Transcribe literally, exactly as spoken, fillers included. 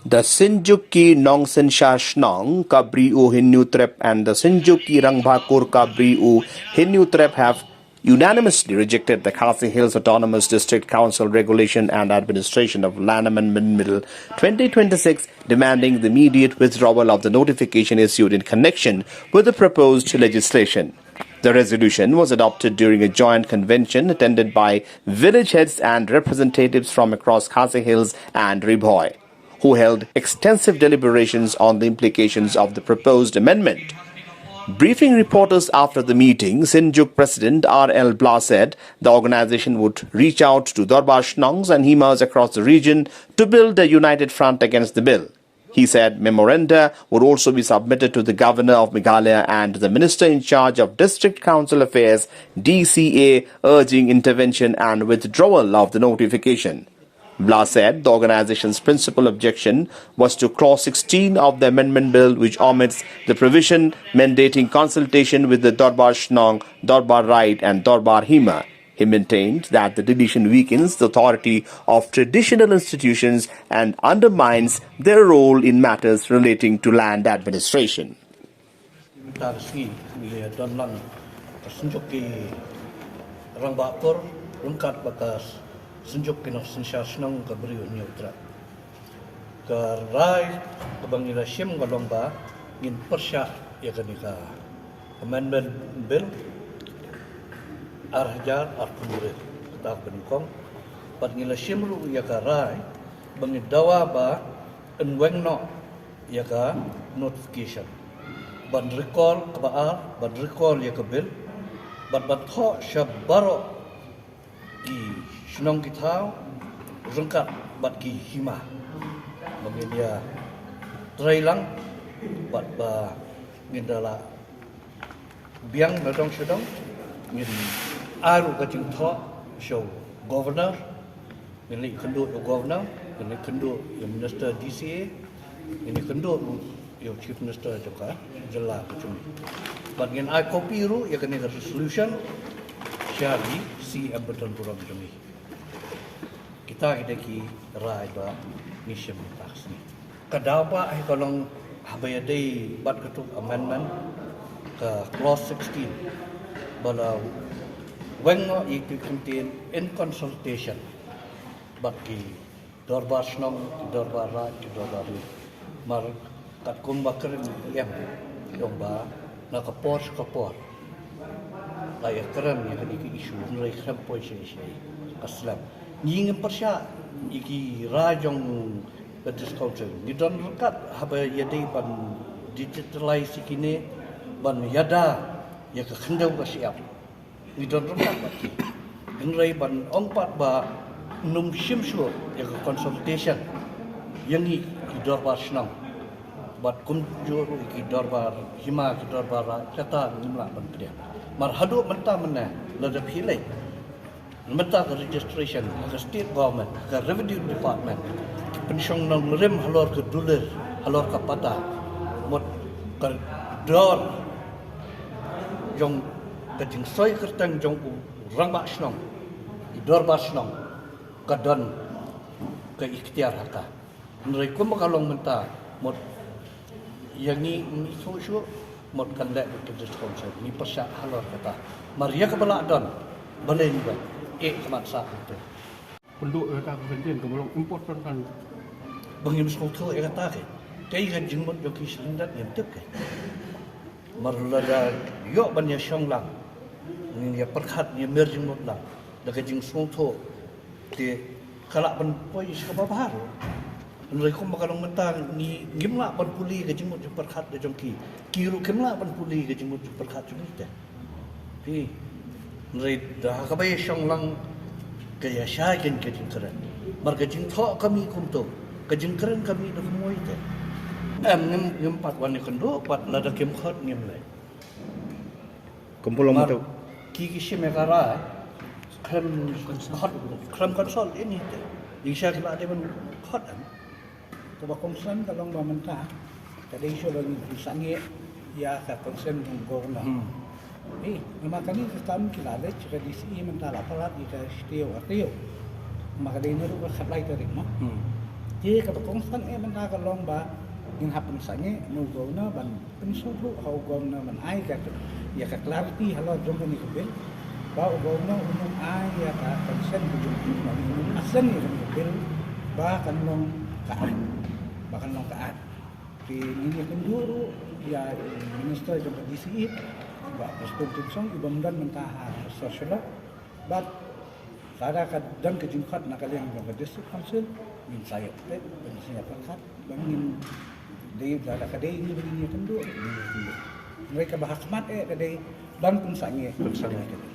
The Synjuk ki Nongsynshar Shnong, Kabri u Hynñiewtrep, and the Synjuk ki Rangbhakur, Kabri u Hynñiewtrep, have unanimously rejected the Khasi Hills Autonomous District Council Regulation and Administration of Land Amendment Bill twenty twenty-six, demanding the immediate withdrawal of the notification issued in connection with the proposed legislation. The resolution was adopted during a joint convention attended by village heads and representatives from across Khasi Hills and Ri Bhoi, who held extensive deliberations on the implications of the proposed amendment. Briefing reporters after the meeting, Synjuk President R L Blah said the organization would reach out to Dorbar Shnongs and Himas across the region to build a united front against the bill. He said memoranda would also be submitted to the Governor of Meghalaya and the Minister in charge of District Council Affairs, D C A, urging intervention and withdrawal of the notification. Blah said the organization's principal objection was to clause sixteen of the amendment bill, which omits the provision mandating consultation with the Dorbar Shnong, Dorbar Raid, and Dorbar Hima. He maintained that the deletion weakens the authority of traditional institutions and undermines their role in matters relating to land administration. Mynta ka sngi ngi don lang ka Synjuk ki Rangbhakur ryngkat bad ka Synjuk ki Nongsynshar Shnong, Kabri u Hynñiewtrep. Ka rai kaba ngi la shim ka long ba ngin pyrshah ïa kane ka Amendment Bill ar hajar arphew hynriew, kata kaba nyngkong. Bad ngi la shim ruh ïa ka rai ba ngin dawa ba yn weng noh ïa ka notification, ban recall kaba ar, ban recall ïa ka bill, bad ban thoh sha baroh ki shnong ki thaw ryngkat bad ki hima ba ngin ïa trei lang bad ba ngin da lah biang na dong sha dong. Ngin ai ruh ka jingthoh sha u Governor, ngin leit kynduh ïa u Governor, ngin leit kynduh ïa u Minister D C A, ngin leit kynduh ruh ïa u Chief Minister jong ka jylla ka jong ngi. Bad ngin ai copy ruh ïa kane ka resolution sha ki C M ba don burom jong ngi. Kita ki dei ki rai ba ngi shim mynta ka sngi. Ka daw ba ai ka long haba ïadei bad katu amendment ka clause sixteen ba la weng noh ïa ki kyntien in consultation bad ki dorbar shnong, ki dorbar raid, ki dorbar ri. Mar katkum ba kren ïa em, ïong ba na ka por sha ka por la ïa kren ïa kane ka issue, hynrei khlem poi sha sha ka slem. Ngi ngim pyrshah ïa ki rai jong ka District Council. Ngi don ryngkat haba ïadei ban digitalize ïa kine, ban ïada ïa ka khyndew ka shyiap. Ngi don ryngkat bad ki. Hynrei ban ong pat ba nym shim shuh ïa ka consultation ïa ngi ki dorbar shnong bad kumjuh ruh ïa ki dorbar hima, ki dorbar raid, kata ngim lah ban pdiang. Mar haduh mynta mynne, lada phi leit mynta ka registration ha ka state government, ha ka revenue department, ki pynshong nongrim halor ka dulir, halor ka pata, mut ka dor jong ka jingsoi kyrteng jong u rangbah shnong, i dorbar shnong, ka don ka iktiar ha ka. Hynrei kumba ka long mynta, mut ïa ngi ngi shu shu, mut kan leh ka District Council, ngi pyrshah halor kata. Mar ïa kaba lah don, balei ngi ban ïeh khmat sah. Pynduh ïa ka kyntien kaba long important kan. Ba ngim sngewthuh ïa kata ke. Kaei ka jingmut jong ki shlyndet ngim tip ke. Mar lada ïoh ban ïa shong lang, ngin ïa pyrkhat, ngin ïa mer jingmut lang da ka jingsngewthuh. Te ka lah ban poi sha kaba bha ruh. Hynrei kumba ka long mynta ngi ngim lah ban pule ka jingmut jingpyrkhat da jong ki. Ki ruh kim lah ban pule ka jingmut jingpyrkhat jong ngi te. Phi, hynrei da kaba ïa shong lang ka ïa shai kein ka jingkren. Mar ka jingthoh ka mih kumto, ka jingkren ka mih da kumwei te. Em, ngim ngim pat wan ïa kynduh pat, lada kim khot ngim leh. Kumba long mynta ki ki shim ïa ka rai khlem khot, khlem consult ïa ngi te. Ïa sha ki la dei ban khot em. Kaba kongsan ka long ba mynta ka dei shuh ba ngi sangeh ïa ka consent jong governor. Hmm. Eh, namar kane ka kam ki la leit sha ka D C E mynta la palat ïa ka shatei artei. Namar ka dei na ruh ka khatlai tarik mo. Hmm. Te kaba kongsan eh mynta ka long ba ngin hap pynsangeh na u governor ban pynsngewthuh ha u governor ban ai ka, ïa ka clarity halor jong kane ka bill, ba u governor un ym ai ïa ka consent ka jong u, ba ngin ym ascend ïa kane ka bill ba kan long ka act, ba kan long ka act. Te ngin ïakynduh ruh ïa i minister jong ka D C E, i Bah Prestone Tynsong, i bym don mynta ha Sor Shylla. Bad lada ka don ka jingkhot na ka liang jong ka District Council, ngin sa ïoh peit, ngin sa ïoh pyrkhat, ba ngin dei, lada ka dei ngi ba ngin ïakynduh, ngin ïakynduh. Hynrei kaba ha khmat eh ka dei ban pynsangeh. Pynsangeh.